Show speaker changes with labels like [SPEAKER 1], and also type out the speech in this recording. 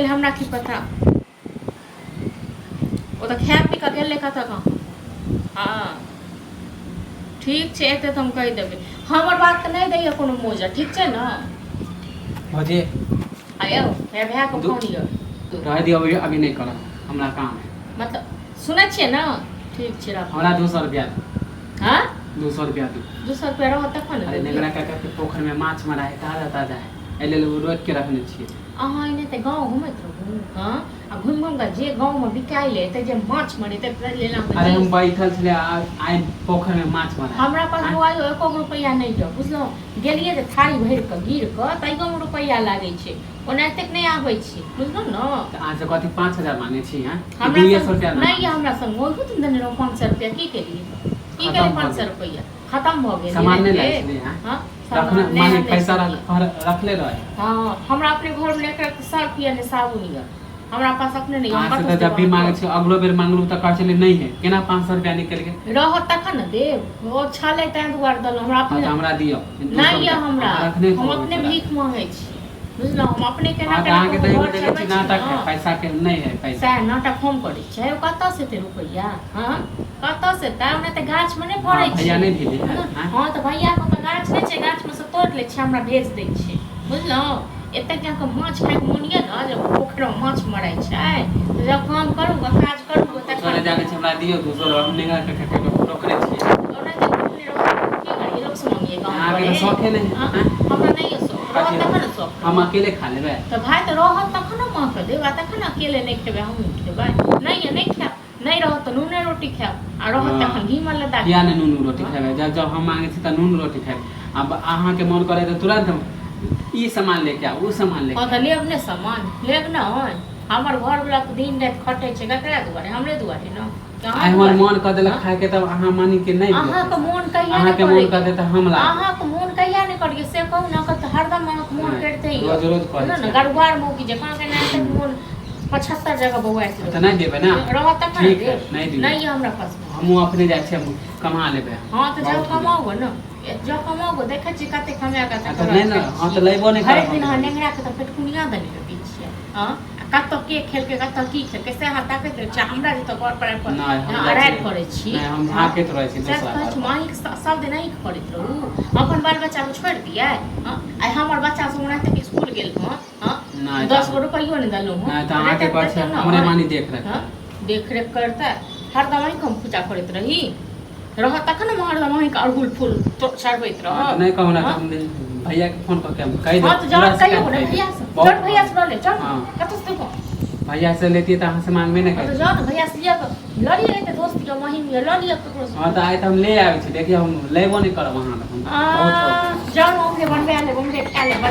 [SPEAKER 1] हमरा की पता। ओ तऽ खा पी कऽ गेलै कतऽ कहाँ। हँ ठीक छै, एते तऽ हम कहि देबै। हमर बात तऽ नहि दैया कोनो मोजा, ठीक छै ने?
[SPEAKER 2] भौजी।
[SPEAKER 1] आयौ हे भायके फोन यऽ।
[SPEAKER 2] रह दियौ, अभी अभी नहि करब, हमरा काम है।
[SPEAKER 1] मतलब सुनै छियै ने? ठीक छै, राखू।
[SPEAKER 2] हमरा 200 रुपया दू।
[SPEAKER 1] हँ?
[SPEAKER 2] 200 रुपया दू।
[SPEAKER 1] 200 रुपया रहत तखन ने
[SPEAKER 2] अरे
[SPEAKER 1] देब।
[SPEAKER 2] नेंगरा काका के पोखरि में माछ मरा है, ताजा ताजा है, एहि लेल ओ रोकि के रखने छियै।
[SPEAKER 1] अहाँ एने तऽ गाँव घुमैत रहू। हँ, आ घुमि घुमि कऽ जे गाँवमे बिकाइ लए एतै, जे माछ मरेतै ताहि लेल अहाँके
[SPEAKER 2] अरे हम
[SPEAKER 1] जी
[SPEAKER 2] बैठल छलियै आ आइ पोखरि में माछ मरा।
[SPEAKER 1] हमरा पास बौआ यौ एको गो रुपैआ नहि यऽ, बुझलहुँ? गेलियै जे थारी भरि कऽ गिर कऽ तैयोमे रुपैआ लागै छै, ओना एतेक नहि आबै छै, बुझलहुँ ने?
[SPEAKER 2] तऽ अहाँ से कथी 5000 मांगे छी? हैं?
[SPEAKER 1] हमरा
[SPEAKER 2] 200
[SPEAKER 1] संग
[SPEAKER 2] रुपया
[SPEAKER 1] नहि यऽ। हमरा संग ओहो दिन देने रहौं 500 रुपैआ, की केलियै? की
[SPEAKER 2] खतम
[SPEAKER 1] केलियै?
[SPEAKER 2] भऽ
[SPEAKER 1] 500
[SPEAKER 2] गेल।
[SPEAKER 1] रुपैआ खतम भऽ गेल।
[SPEAKER 2] सामान नहि
[SPEAKER 1] एते
[SPEAKER 2] लायल छलियै अहाँ?
[SPEAKER 1] हँ,
[SPEAKER 2] रखने
[SPEAKER 1] सामान नहि
[SPEAKER 2] माने
[SPEAKER 1] आनने
[SPEAKER 2] पैसा
[SPEAKER 1] छलियै।
[SPEAKER 2] रखले रहे।
[SPEAKER 1] हँ, हमरा अपने घरमे ने एक सर्फ यऽ ने साबुन यऽ, हमरा पास अपने नहि यऽ, हम
[SPEAKER 2] अहाँ से
[SPEAKER 1] कतऽसँ
[SPEAKER 2] तऽ जब
[SPEAKER 1] देब
[SPEAKER 2] भी मांगे
[SPEAKER 1] अहाँके?
[SPEAKER 2] छी, अगलो बेर मांगलू तऽ कहै छलियै नहि है। केना 500 रुपया निकलि गेल?
[SPEAKER 1] रहत तखन ने देब। ओ छलै ताहि दुआरे देलहुँ। हमरा
[SPEAKER 2] हँ
[SPEAKER 1] अपने
[SPEAKER 2] तऽ हमरा दियौ 200
[SPEAKER 1] नहि यऽ
[SPEAKER 2] रुपया।
[SPEAKER 1] हमरा।
[SPEAKER 2] अहाँ रखने
[SPEAKER 1] हम
[SPEAKER 2] होबै
[SPEAKER 1] अपने
[SPEAKER 2] छलै।
[SPEAKER 1] भीख मांगै छी, बुझलहुँ? हम अपने केना
[SPEAKER 2] हँ तऽ
[SPEAKER 1] केना
[SPEAKER 2] अहाँके
[SPEAKER 1] कऽ
[SPEAKER 2] तऽ एगो
[SPEAKER 1] घर
[SPEAKER 2] देखै
[SPEAKER 1] चलबै
[SPEAKER 2] छी
[SPEAKER 1] छी
[SPEAKER 2] नाटक है
[SPEAKER 1] ने।
[SPEAKER 2] पैसा के नहि है पैसा।
[SPEAKER 1] सएह नाटक हम करै छियै। कतऽसँ एतै रुपैआ? हँ, कतऽसँ एतै? ओना तऽ गाछमे नहि
[SPEAKER 2] हँ
[SPEAKER 1] फड़ै
[SPEAKER 2] भैया
[SPEAKER 1] छै।
[SPEAKER 2] नहि भेजै है? आँय?
[SPEAKER 1] हँ, तऽ भैयाके ओतऽ गाछ नहि छै, गाछमे सँ तोड़ि लै छै, हमरा भेज दै छै, बुझलहुँ? एतेक जे अहाँके माछ खायके मोन यऽ ने, जे पोखरिमे माछ मरै छै, तऽ जब काम करू ग, काज करू ग
[SPEAKER 2] हम कुछो
[SPEAKER 1] तखन
[SPEAKER 2] नहि जानै छी, हमरा दियौ 200 रुपया, हम निगरा के रोकने छियै।
[SPEAKER 1] ओना जे रोकने रहब, की करियै? लोकसँ मांगियै गाँव
[SPEAKER 2] अहाँके
[SPEAKER 1] घरे?
[SPEAKER 2] तऽ शौखे नहि है।
[SPEAKER 1] हँ,
[SPEAKER 2] आँय?
[SPEAKER 1] हमरा नहि यऽ शौख। रहत
[SPEAKER 2] कथी
[SPEAKER 1] तखन ने शौख
[SPEAKER 2] हम
[SPEAKER 1] रहत।
[SPEAKER 2] अकेले खा लेबै?
[SPEAKER 1] तऽ भाय, तऽ रहत तखन ने माँके देब, आ तखन अकेले नहि खेबै, हमहूँ खेबै। नहि यऽ, नहि खायब। नहि रहत तऽ नूने रोटी खायब, आ रहत
[SPEAKER 2] हँ
[SPEAKER 1] तखन घी मे लदा
[SPEAKER 2] किया
[SPEAKER 1] खायब।
[SPEAKER 2] नहि नून रोटी
[SPEAKER 1] हँ
[SPEAKER 2] खेबै? जब जब हम मांगे छी तऽ नून रोटी खायब, आब अहाँके मोन करे तऽ तुरंत ई सामान लेके आउ, ओ सामान
[SPEAKER 1] हँ
[SPEAKER 2] लेके
[SPEAKER 1] तऽ
[SPEAKER 2] आउ।
[SPEAKER 1] लेब ने सामान, लेब ने। हमर घरवला तऽ दिन राति खटै छै, ककरा दुआरे? हमरे दुआरे ने कि अहाँ
[SPEAKER 2] आइ हमर
[SPEAKER 1] दुआरे?
[SPEAKER 2] मोन कऽ देलक
[SPEAKER 1] हँ
[SPEAKER 2] खायके तब अहाँ मानी के नहि दिअ
[SPEAKER 1] अहाँके
[SPEAKER 2] पैसा।
[SPEAKER 1] मोन कहिया नहि
[SPEAKER 2] अहाँके मोन
[SPEAKER 1] करैए?
[SPEAKER 2] कऽ दे तऽ हम ला देब।
[SPEAKER 1] अहाँके मोन कहिया नहि करैए से कहू ने? तऽ हरदम अहाँके मोन
[SPEAKER 2] नहि
[SPEAKER 1] करिते यऽ।
[SPEAKER 2] रोज रोज करै
[SPEAKER 1] बुझलहुँ
[SPEAKER 2] छी
[SPEAKER 1] ने?
[SPEAKER 2] अहाँ।
[SPEAKER 1] गरुआर मौगी जकाँ अहाँके एनाहिते
[SPEAKER 2] हूँ
[SPEAKER 1] मोन 75 जगह बौआइत
[SPEAKER 2] तऽ नहि
[SPEAKER 1] रहैए।
[SPEAKER 2] देबै ने?
[SPEAKER 1] रहत तखन ने
[SPEAKER 2] ठीक है,
[SPEAKER 1] देब।
[SPEAKER 2] नहि दियौ।
[SPEAKER 1] नहि यऽ हमरा पास।
[SPEAKER 2] हमहूँ अपने जाइ छियै, हम कमा लेबै।
[SPEAKER 1] हँ, तऽ जाउ
[SPEAKER 2] बहुत हो गेल।
[SPEAKER 1] कमाउ ने, जाउ कमाउ, देखै छियै कते कमा कऽ
[SPEAKER 2] आ तऽ
[SPEAKER 1] तकर
[SPEAKER 2] नहि
[SPEAKER 1] बाद
[SPEAKER 2] ने।
[SPEAKER 1] खाइ
[SPEAKER 2] हँ, तऽ
[SPEAKER 1] छियै।
[SPEAKER 2] लेबो नहि
[SPEAKER 1] भरि
[SPEAKER 2] करब
[SPEAKER 1] दिन
[SPEAKER 2] हम
[SPEAKER 1] अहाँ
[SPEAKER 2] जल्दी।
[SPEAKER 1] नेंगरा के तऽ पेटकुनिया देने रहै छियै। हँ, आ कतऽ के खेलकै, कतऽ की खेलकै से अहाँ ताकैत रहै छियै। हमरा जतऽ घर पर आबि कऽ
[SPEAKER 2] नहि, हम
[SPEAKER 1] अहाँ
[SPEAKER 2] जाइ
[SPEAKER 1] अरारि
[SPEAKER 2] छी।
[SPEAKER 1] करै छी।
[SPEAKER 2] नहि, हम
[SPEAKER 1] हँ,
[SPEAKER 2] झाँकैत रहै छी
[SPEAKER 1] सएह तऽ
[SPEAKER 2] दोसरा
[SPEAKER 1] कहै
[SPEAKER 2] घर
[SPEAKER 1] छी।
[SPEAKER 2] पर।
[SPEAKER 1] अहीँके सब दिन अहीँके करैत रहू, अपन बाल बच्चाके छोड़ि दियै? हँ, आइ हमर बच्चा सब ओनाहिते इसकुल गेल हँ। हँ,
[SPEAKER 2] नहि
[SPEAKER 1] 10
[SPEAKER 2] तऽ
[SPEAKER 1] गो रुपैयो नहि देलहुँ हँ।
[SPEAKER 2] नहि तऽ
[SPEAKER 1] तऽ
[SPEAKER 2] अहाँके
[SPEAKER 1] देतै
[SPEAKER 2] कहै छै
[SPEAKER 1] ने?
[SPEAKER 2] हमरे मानी देख रेख
[SPEAKER 1] हँ,
[SPEAKER 2] करत।
[SPEAKER 1] देख रेख करतै। हरदम अहीँके हम पूजा करैत रही? रहत तखन ने हरदम अहीँके अड़हुल फूल चढ़बैत
[SPEAKER 2] हँ तऽ
[SPEAKER 1] रहब।
[SPEAKER 2] नहि कहू ने तऽ
[SPEAKER 1] हँ
[SPEAKER 2] हम भैयाके फोन कऽ के हम कहि
[SPEAKER 1] हँ
[SPEAKER 2] देब
[SPEAKER 1] तऽ
[SPEAKER 2] पूरा
[SPEAKER 1] जाउ
[SPEAKER 2] शिकायत
[SPEAKER 1] कहियौ ने
[SPEAKER 2] कहि देब।
[SPEAKER 1] भैया से।
[SPEAKER 2] बहुत
[SPEAKER 1] चल भैया से लऽ ले, चल।
[SPEAKER 2] हँ
[SPEAKER 1] कतऽसँ देबो?
[SPEAKER 2] भैया से लेतियै तऽ अहाँ से मांगबे नहि
[SPEAKER 1] हँ तऽ
[SPEAKER 2] करितियै।
[SPEAKER 1] जाउ ने भैया से लिअ कऽ, लऽ लिअ। एते दोस्त यऽ, महीम यऽ, लऽ लिअ ककरोसँ।
[SPEAKER 2] हँ, तऽ आइ तऽ हम ले आबै छी। देखियौ, हम लेबो नहि करब अहाँ लग। बहुत हो गेल।
[SPEAKER 1] जाउ ने, उम्हरे बनबा लेब, उम्हरे खा लेब।